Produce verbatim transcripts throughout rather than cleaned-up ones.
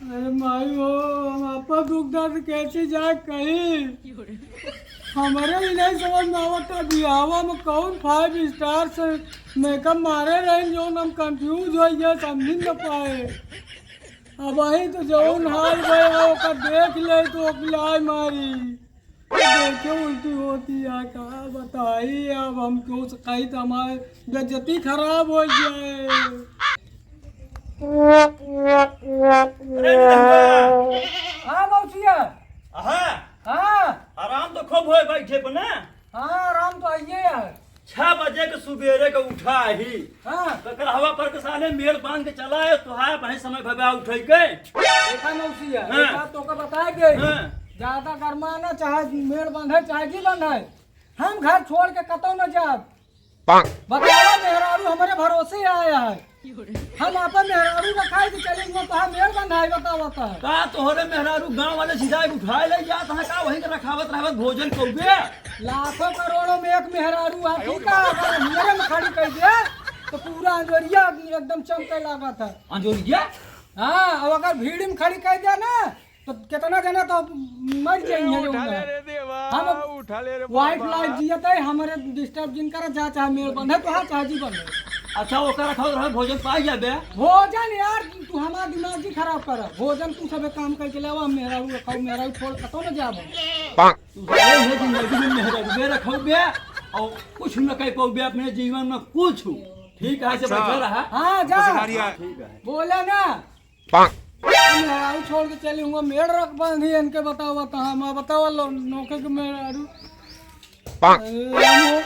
अरे माई हो, हम आपन दुख दर्द कैसे जाए कही? हमरे ही नहीं समझ में आवत, बियाहवा में कौन five star से makeup मारे रहे, जौन हम confuse हो गए, समझ न पाए। अब वही तो जौन हाल भए, ओकर देख ले तो ओकलाय मारी। देखे उल्टी होती है, का बताई, अब हम क्यों से कही तो हमारे बेइज्जती खराब हो जाए। अरे निरहुआ। हाँ मौसिया। हाँ। हाँ। आराम तो खूब होए बैठे पर ना। हाँ, आराम तो आइए यार। छह बजे के सुबेरे के उठा ही। हाँ। तो कल हवा पर के साले मेड़ बांध के चला है, तो है भाई समय भगा उठे के। देखा मौसिया, हाँ। एक बात तोका बताए दे। हाँ। ज्यादा गरमा ना, चाहे मेड़ बांधे, चाहे जी बांधे, हम घर छोड़ के कतौ न जाब। बतावा, मेहरारू हमरे भरोसे आया है। हम आपन मेहरारू रखाई के चले हुए, तोहार मेड़ बंधाई, बतावा तो। का तोहरे मेहरारू गांव वाले सिधाई उठाए ले जात है का? वहीं के रखावत रहवत भोजन कौबे? लाखों करोड़ों में एक मेहरारू आती का, अगर अंजोरिया में खड़ी कर दे, तो पूरा अंजोरिया एकदम चमके लागत है। अंजोरिया? हाँ, अब अगर भीड़ में खड़ी कर दे ना, तो कितना जना तो मर जाइए। उठा ले रे देवा, हम उठा ले रे wife बाबा। Life जियत है, हमरे disturb जिन करा, जा चाहे मेड़ बंधे, तो हाँ चाहे जी बंधे। अच्छा, ओकर रखा रहा, भोजन पाई जाबे। भोजन यार, तू हमार दिमाग जी खराब कर। भोजन तू सबे काम करके ले आवा, मेहरारू रखाऊ, मेहरारू छोड़ कतौ न जाबो। तू सारे ये जिंदगी में मेहरारू बे रखाऊ बे, और कुछ न कह पाऊ बे अपने जीवन में कुछ। ठीक है, से अच्छा। बैठा रहा। हाँ, जा। हाँ, ठीक है। बोला ना। मेहरारू छोड़ के चली हुआ, मेड़ रख बांधी इनके, बतावा तो हम, बतावा लो, नोखे के मेहरारू। अरे, हम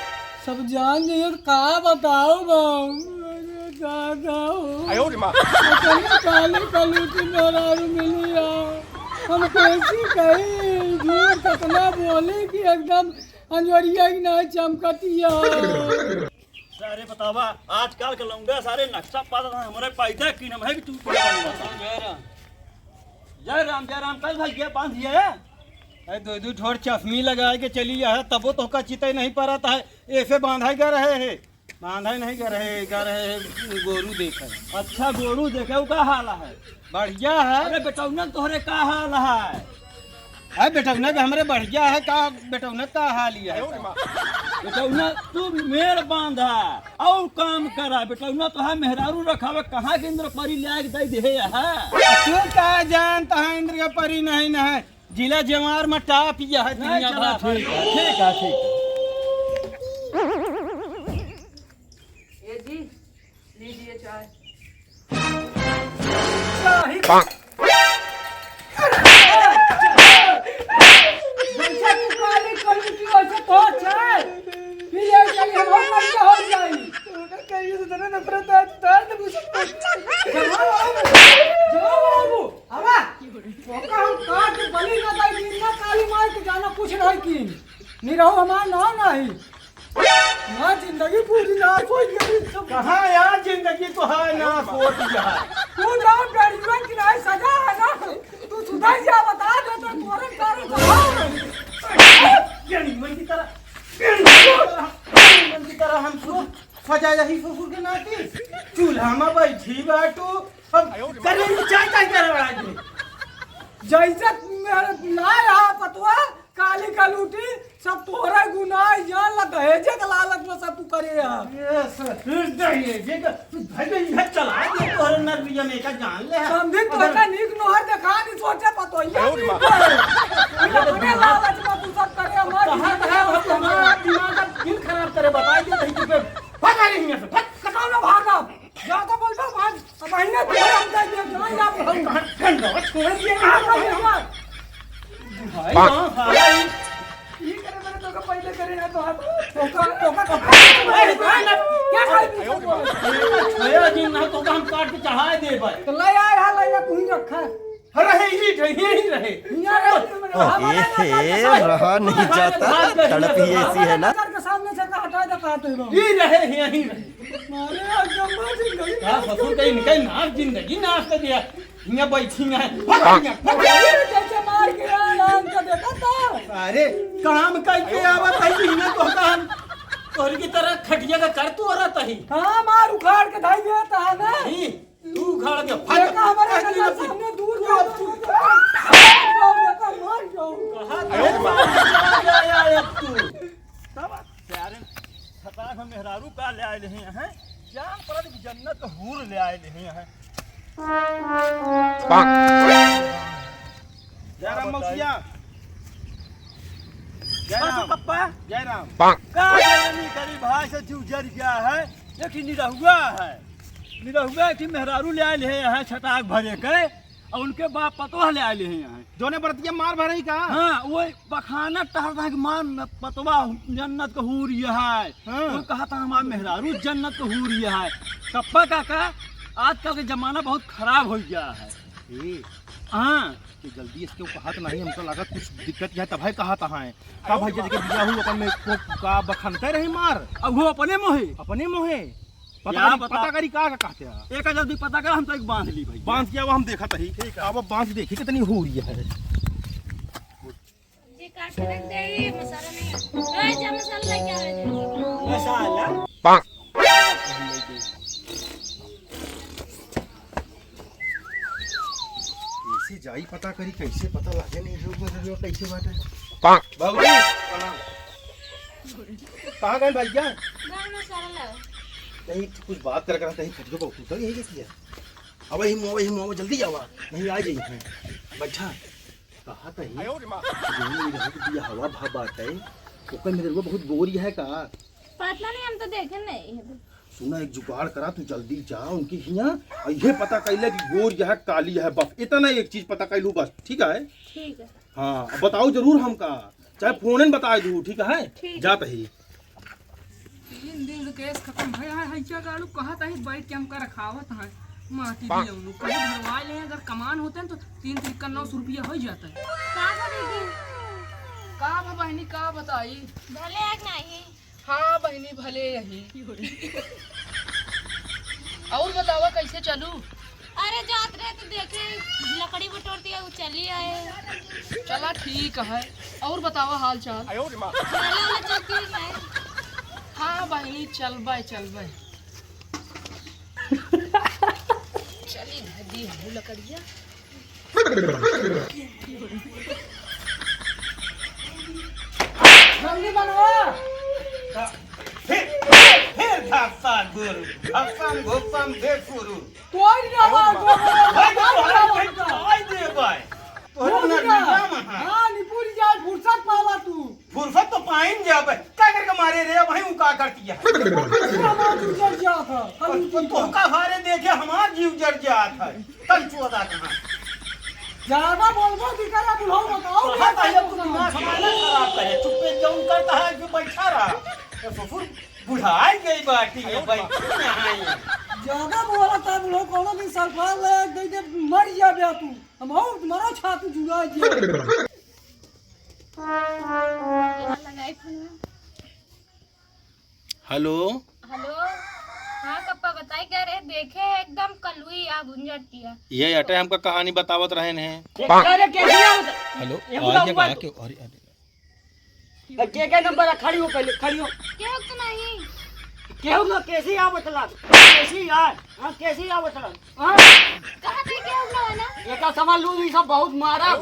सब जान जाइए तो का बताओ बाबू, अरे दादा हो। आयो रे माँ। इतनी काली कलूटी मेहरारू मिली है, हम कैसी कही, झूठ कितना बोली कि एकदम अंजोरिया की ना चमकती है। अरे बतावा, आजकल के लौंडा सारे नक्शा पाता था, हमरे पैदा की नाम है कि तू पूरा बनवा। जय राम, जय राम, जय राम, कल भाई ये बांध ये। अरे दो दो ठोर चश्मी लगाए के चली है, तबो तो का चिते नहीं परत है, ऐसे बांधा ही गा रहे है, बांधा ही नहीं गा रहे, गा रहे है गोरू देखे। अच्छा, गोरू देखे, वो का हाल है? बढ़िया है। अरे बेटौना तोहरे का हाल है? है बेटौना के हमरे बढ़िया है का, बेटौना का हाल ही है? बेटौना तू मेड़ बांधा और काम करा, बेटौना तो है मेहरारू रखावे, कहाँ के इंद्र परी ले आके दे दे है? तू का जानता है इंद्र के परी नहीं न है, जिला जवार में top ही है नहीं, दुनिया चला, भर। ठीक है, ठीक है, ठीक है। ये जी, लीजिए चाय। चाय। जैसे तू काली कलूटी वैसे तो चाय। पी ले चाय, हम और बढ़िया हो जाई। तो ना कहिए से तने नफरत है, तू तार तो मुझे जवाब बाबू, जवाब बाबू, आवा। ओका हम काट के बलि ना दाई, दिन ना काली माई के जाना कुछ नहीं की। निरहू हमार नाव नाही। ना जिंदगी पूरी नाश होई गई सब। कहाँ यार जिंदगी तो है नाश होत है। तू ना गरीबन की नाही सजा है ना। तू सुधर जा, बता दे तो तोरे कारण सजा है। गरीबन की तरह, गरीबन की तरह, गरीबन की तरह हम सो सजा यही ससुर के नाती। चूल्हा में बैठी बाटू, अब करे चाय चाय करे बड़ा दे। जैसे मेरे ना रहा पतवा, काली कलूटी, सब तोहरा गुनाह, जान ला दहेजे के लालच में सब तू करे है। ये ससुर दहेजे का, तू भाई इधर चला दे, तोहरे नरबिया में का जान ले है। समझे तो अगर का नीक नोहर देखा नहीं सोचे पतोहिया अरे नीक माँ। है। ये अपने लालच में तू सब करे, हमारे कहाँ, कहाँ, हमारा दिमाग का दिल खराब करे, बताई दे, नहीं तो फिर भाग आ रही है, भाग। कतौ ना भागब। ज्यादा बोलबा भाग। अब अहिने तोहरे हम दे दिया, जान जा, हम कहाँ ठंड हो, छोड़ दिए, कहाँ का भाई? भाई, कहाँ भाई? ये करे, मैंने तो पहले करे ना, तो हाथ, तो का, तो का, तो का, अरे, भाई, ना, क्या खाई पी सकते हो? छोया जी, ना तो हम काट के चढ़ा दे भाई। तो ले आए, हाँ, ले आ, तू ही रखा। रहे ही रहे, यहीं रहे। यहाँ रहे, ओह, हमारे ए, यहाँ हे, का रहा नहीं जाता, तड़प ही ऐसी है ना। के सामने से का हटा दे, कहा तो ही ये रहे, यहीं रहे। मारे आज जम्मा जिंदगी का नाश ससुर कर कहीं दिया। निकल नाश जिंदगी नाश कर दिया। यहाँ बैठी ना है। भाग यहाँ, भाग। जैसे मार के यहाँ नाम का देखा था। अरे, काम करके आवत है कि इन्हें तो काम तोहरी की तरह खटिया का कर तू औरत ही। हाँ, मार उखाड़ के धाई देता है ना। नहीं। तू उखाड़ के भाग। देखा हमारे नजर सामने दूर कहा था, अब तू। तब प्यारे छटाक हम मेहरारू का ले आए रहे हैं, जान पड़त कि जन्नत का हूर ले आए रहे हैं। जय राम मौसिया। जय बस राम। पप्पा। जय राम। का जानी गरीब भाई से जीव जर गया है, एक ही निरहुआ है, निरहुआ की मेहरारू ले आए रहे हैं छटाक भरे के। और उनके बाप पतोह ले आए हैं यहाँ। जोने बरतिया मार भरई का? हाँ, वो बखाना टहरत है कि मार न-, पतोह जन्नत का हूर ये है। हाँ। वो कहा था हमार मेहरारू जन्नत का हूर ये है। कप्पा काका, आजकल के जमाना बहुत खराब हो गया है। ए, हाँ। कि जल्दी इसके कहा तो नहीं, हमको लगा कुछ दिक्कत है तब है कहा था है। का भाई जैसे कि बिया हुआ अपन में को का बखनते रही मार। अब वो अपने मोहे। अपने मोहे। पता क्या करी, पता? पता करी का, का कहते हैं? एका जल्दी पता कर, हम तो एक बांध ली भाई। बांध के अब हम देखत हई। ठीक है। अब, अब बांध देखी कितनी हो रही है। जी काट के रख दे, ये मसाला नहीं है। ए, जा मसाला लेके आ रहे हैं। मसाला? कैसे जाई पता करी, कैसे पता लागे नहीं लोग में लोग कैसे बाटे। बाबूजी, प्रणाम। कहाँ गए भैया? गाँव में सारा लाओ। नहीं, तू कुछ बात कर, कर, नहीं, खटियो पर उतर, यही क्या किया? अब ही मुआ, वही मुआ, जल्दी आवा, नहीं आ जाई हैं। बैठा। कहा था ही? आयो रे माँ। यही रहे कि दिया हवा भा बात है। ओकर मेरे वो बहुत बोरी है का? पता नहीं, हम तो देखे नहीं है। सुना, एक जुगाड़ करा, तू जल्दी जा उनकी हियाँ, और ये पता कैले कि गोर यह काली है, बस इतना एक चीज पता कैलू बस, ठीक है? ठीक है। हाँ, अब बताओ जरूर हमका, चाहे फोन में बता दू, ठीक है? ठीक। जात ही। तीन दिन से गैस खत्म है, है, है क्या गाड़ू कहत है, बैठ के हमका रखावत है, माटी दिया उन्हों, कहीं भरवा ले, अगर कमान होते हैं तो तीन तरीका नौ सौ रुपया हो जाता है। का बा दीदी? का बा बहनी, का बताई? भले आग नहीं। हाँ बहिनी, भले यही। और बतावा, कैसे चलू? अरे, जात रहे तो देखे, लकड़ी बटोर दिया, वो चली आए। चला, ठीक है। और बतावा हाल चाल। चला, चला, चलती है। हाँ बहिनी, चलबे, चलबे। चली ना दी हमू लकड़िया। जल्दी बनवा। फिर, फिर, फिर घासा गुरु, घासा घोसा दे शुरू। तोड़ दे भाई, भाई, तोड़ दे भाई। तोहरे ना निजाम है। हाँ, निपुर जाए, फुर्सत पावा तू। फुर्सत तो पाइन जाबे, का करके मारे रे, भाई, ऊ का करती है? हमार जीव जर जात है। तो, तो, तो का सारे देखे, हमार जीव जर जात है। तन चोदा कहाँ? ज्यादा बोलबो की करे, बुढ़ऊ बताओ तो क्या हाँ, पहले करबो तू का? दिमाग हमारा खराब करे, चुप्पे जौन करता है, जो बैठा रहा। तो ससुर बुढ़ाई गई बाटी है, बैठी यहाँ है। ज्यादा बोला था बुढ़ऊ, कोनो दिन सरकार ले दे दे, मर जाबे तू। हम हो, तुम्हारा छाती जुड़ा गया। यहाँ लगाई फोन। हेलो। हेलो। हाँ कप्पा, बताई क्या रे? देखे एकदम कलुई आ भुंजटिया। ये अटे हमका कहानी बतावत रहन हैं। अरे कैसे आवत? हेलो, ये आ, ये बुआ कहाँ के? अरे, अरे। के, के नंबर है? खड़ी हो पहले, खड़ी हो। केहू तो नहीं। केहू ना, कैसे आवत ला? कैसे यार? हाँ, कैसे आवत ला? हाँ? कहाँ पे केहू ना है ना? एका समझ लू, ये सब बहुत मारा।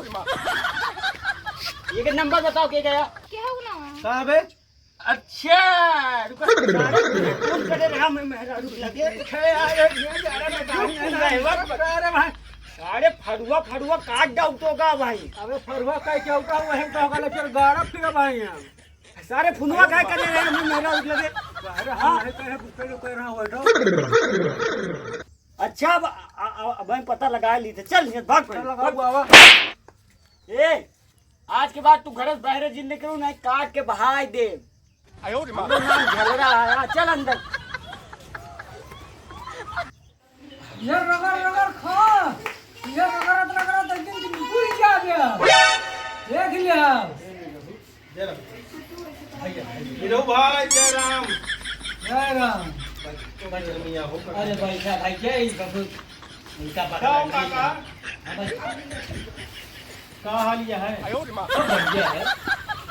ये के नंबर बताओ, के गया? केहू ना है। कहाँ बे? अच्छा, रुको, सारे फोन करे रहा, मैं मेहरारू लगे। अरे, अरे, अरे, अरे, अरे भाई, अरे फड़ुआ, फड़ुआ काट डाउटो का भाई। अबे फड़ुआ कह के उठा, वही तो होगा, लेकिन गाड़ा फिर भाई यहाँ। सारे फुनवा काय करे रहे, मैं मेहरारू लगे। अरे, हाँ। हम नहीं कहे, कह रहा हो, बैठो। अच्छा, अब, आ, आ, अब मैं पता लगा ली थे। चल, ये भाग पड़े। चल, लगा, बाबा। ए, आज के बाद तू घर से बाहर जिन निकलू, नहीं काट के बहाई दे। आयो रे माँ। हमरो नाम झगड़ा है। आ, चल अंदर। ये रगड़ रगड़ खा, ये रगड़त रगड़त एक दिन तुम भूल जा गया। देख लिया। जय राम। भैया, निरहू भाई, जय राम। जय राम। बैठो, बैठो, मियाँ हो, बैठो। अरे बैठा भाई, क्या ही सब उनका पता का हो लग गया। काका? हाँ भाई। का हाल यह है? आयो रे माँ। सब बढ़िया है।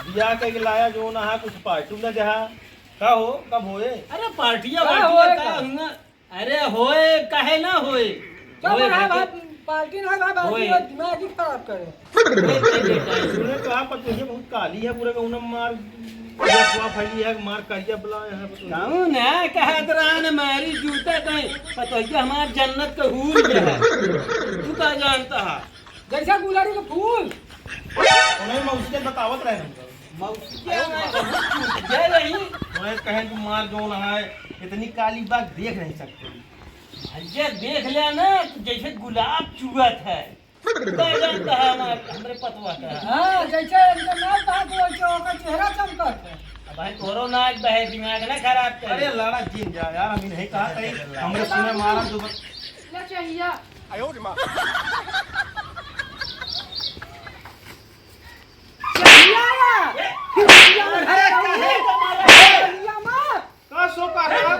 बियाह के लाया जो ना है, कुछ पार्टी न देहा। का हो, कब होए? अरे पार्टिया का वार्टिया होए का का? हुआ? अरे होए, काहे ना होए? चुप होए रहा भाई, बाप। पार्टी ना भाई, बाकी ओए। दिमाग ही खराब करे। ओए, ओए, ओए, ओए। सुने तो आप, तुझे बहुत काली है, पूरे गाँव में मार, ये अफवाह फैली है, मार करिया बुला है, बता। कौन है? कहा तो रहा न, मारी जूता कहीं, पतोहिया हमार जन्नत का हूर जो है। तू का जानता है? जैसा गुलाड़ी का फूल। उन्हें मौसी के बतावत रहे हमको। मौसी के आवाज बहुत चूक गया रही। उन्हें कहें कि मार जौन है, इतनी काली बात देख नहीं सकते। भैया देख लिया ना, तो जैसे गुलाब चुअत है। तो जानता है हमार, हमरे पतवा का। हाँ, जैसे इनके नाक बहत हो, वैसे ओकर चेहरा चमकत है। अब भाई तोरो नाक बहे, दिमाग ना खराब करे। अरे लड़ा जिन जा यार, हम नहीं कहा कहीं, हमरे सुने मारा जो बस। ना चाहिए। चाहिए। अरे, काहे का मारा? चाहिए मत। का सो का रहा?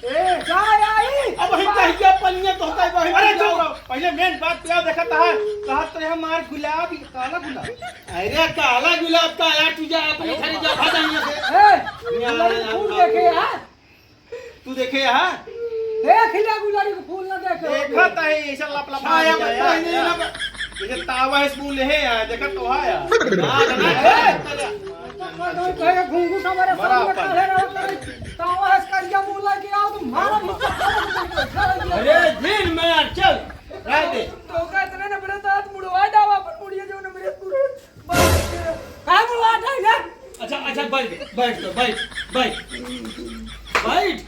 ए, चाय आई? अब वही कहिया पनिया तो होता है, वही अरे, पनिया। चुप रहो। पहले मेन बात पे आओ, देखा तो है। कहा तो है हमार गुलाब, काला गुलाब। अरे, काला गुलाब का यार, तू जा अपने घरे जा, भाग यहाँ से। ए, गुलाब फूल देखे यार। तू देखे यहाँ? देख ले गुलाब के फूल ना देखे। देखा तो है, ऐसा लपलपा आया, दिया बता यार। ही नहीं ना। जैसे तावा है, स्पून है यार, देखा तो है यार। ना, ना, ए, ना, ना। तो कह दो, कहे घुंघू सा हमारे बड़ा सामने अपन। खड़े रहो, करे, तावा है, करिया मुंह लेके आओ, तो मारो भी। अरे, दिन में यार, चल, रह दे। तो का इतने नंबर तो हाथ मुड़वा डावा, अपन मुड़िया जो नंबर पूरे बात है। का मुड़वा डाई ना? अच्छा, अच्छा, बैठ, बैठ तो, बैठ, बैठ। बैठ,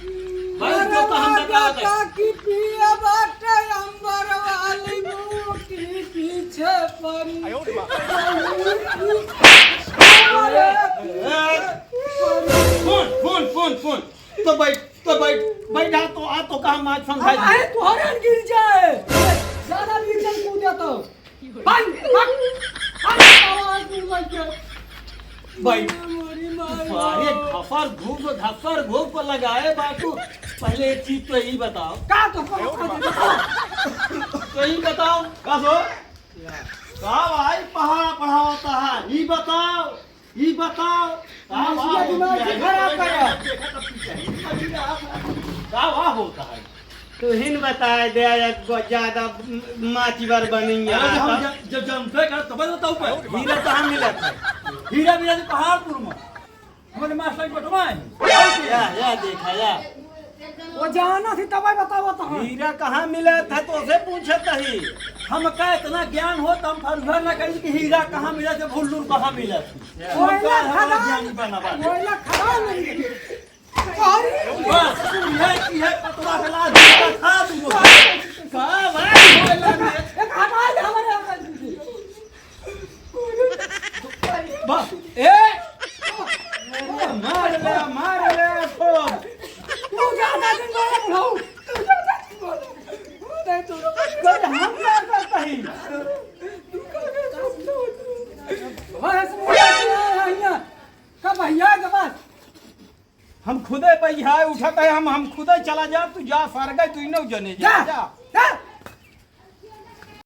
बैठ, तो हम बतावत है। की पिया बाटे अंबर वाली बूटी पीछे पड़ी। फोन, फोन, फोन, फोन। तो बैठ, तो बैठ, बैठ, आ तो, आ तो कहा मार समझाई। अरे, तोहरे गिर जाए। ज्यादा नीचे कूदे तो। भाई, भाग, भाग, आवाज नहीं बज गया। भाई, मोरी माई। सारे घफर घूप, घफर घूप लगाए बाटू। पहले एक चीज तो यही बताओ। का तो कहो, का तो बताओ। तो यही बताओ। का सो? का भाई पहाड़ा पढ़ावता है? ई बताओ, ई बताओ। का मौसी वाह का दिमाग होता है? खराब कर रहा। देखा तब पीछे ही का वाह होता है। तू ही न बताए दे, एक गो ज्यादा म-, माचिवर बनी अरे, है। जब हम जब, जब जानते कर, तब बताऊ पर। हीरा कहाँ मिलत है? हीरा मिलत है पहाड़पुर में। हमारे मास्टर बटवा है। या, या देखा, या। वो जाना थी तब बतावत है। हीरा कहाँ मिलत है, तोसे पूछत ही। हमका इतना ज्ञान हो, तो हम फरुहर ना कही कि हीरा कहाँ मिलत है, भुल्लुर कहाँ मिलत है। कोयला हमका खदान, ज्ञानी बना बा। कोयला खदान नहीं। अरे! बस, तू है कि है, पतवा के लाल जूता खा तू लोग। का भाई? कोयला में। एक हटा दे हमारे यहाँ से। बस, ए! मार ले, मार ले, खूब। तू ज्यादा दिन बोला बुढ़ऊ। तू ज्यादा दिन बोला। नहीं, तू लोग कर हम क्या करता ही? बस, भैया, भैया। का भैया के पास? हम खुदे बइहाए उठत है, हम, हम खुदे चला जा, तू जा सरगे, तू नौ जने जा, जा, जा। जा।